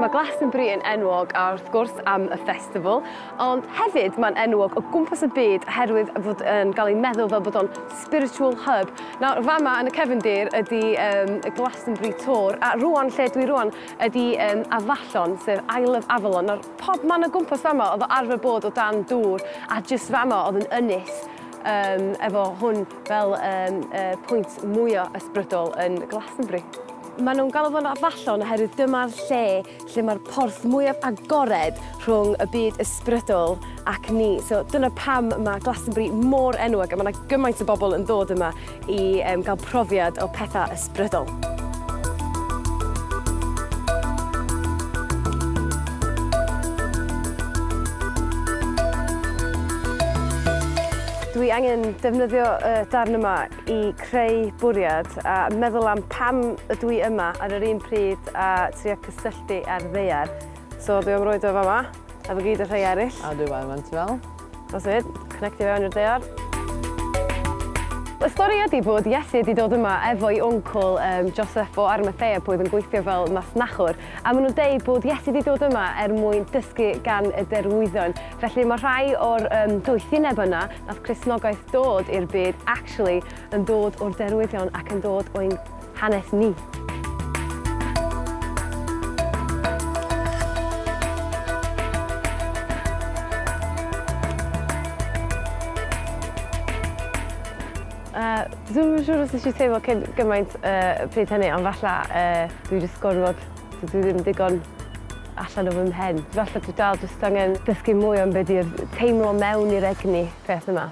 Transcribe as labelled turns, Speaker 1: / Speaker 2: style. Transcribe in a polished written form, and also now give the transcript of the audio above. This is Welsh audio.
Speaker 1: Mae Glastonbury yn enwog a wrth gwrs am y festival, ond hefyd mae'n enwog o gwmpas y byd oherwydd fod yn gael ei meddwl fel bod o'n spiritual hub. Nawr, fama yn y cefndir ydy y Glastonbury Tor, a rwan lle dwi rwan ydy Afallon, sef Isle of Avalon. Nawr, pob man o gwmpas fama oedd o arfer bod o dan dŵr, a jyst fama oedd yn ynys efo hwn fel pwynt mwyaf ysbrydol yn Glastonbury. Maen nhw'n galw fo'n Afallon oherwydd dyma'r lle lle mae'r porth mwyaf agored rhwng y byd ysbrydol ac ni. So dyna pam mae Glastonbury mor enwog a mae yna gymaint o bobl yn dod yma i gael profiad o pethau ysbrydol. Dwi angen defnyddio y darn yma i creu bwriad a meddwl am pam ydw i yma ar yr un pryd a trio cysylltu ar ddaear. So dwi am roid o fama, efo gyd y rhai eraill.
Speaker 2: A dwi fan ti fel.
Speaker 1: That's it, connectio fewn i'r ddaear. Y stori ydy bod Iesu wedi dod yma efo'i wncwl Joseph o Arimathea, pwy oedd yn gweithio fel masnachwr, a maen nhw'n deud bod Iesu wedi dod yma er mwyn dysgu gan y derwyddon. Felly mae rhai o'r doethineb yna nath Cristnogaeth dod i'r byd actually yn dod o'r derwyddion ac yn dod o'n hanes ni. Dwi'm yn siŵr os nes i teimlo cyn gymaint pryd hynny, ond falle dwi jyst gorfod, dwi ddim digon allan o fy mhen. Falle dwi dal jyst angen dysgu mwy am be di'r teimlo mewn i'r egni peth yma.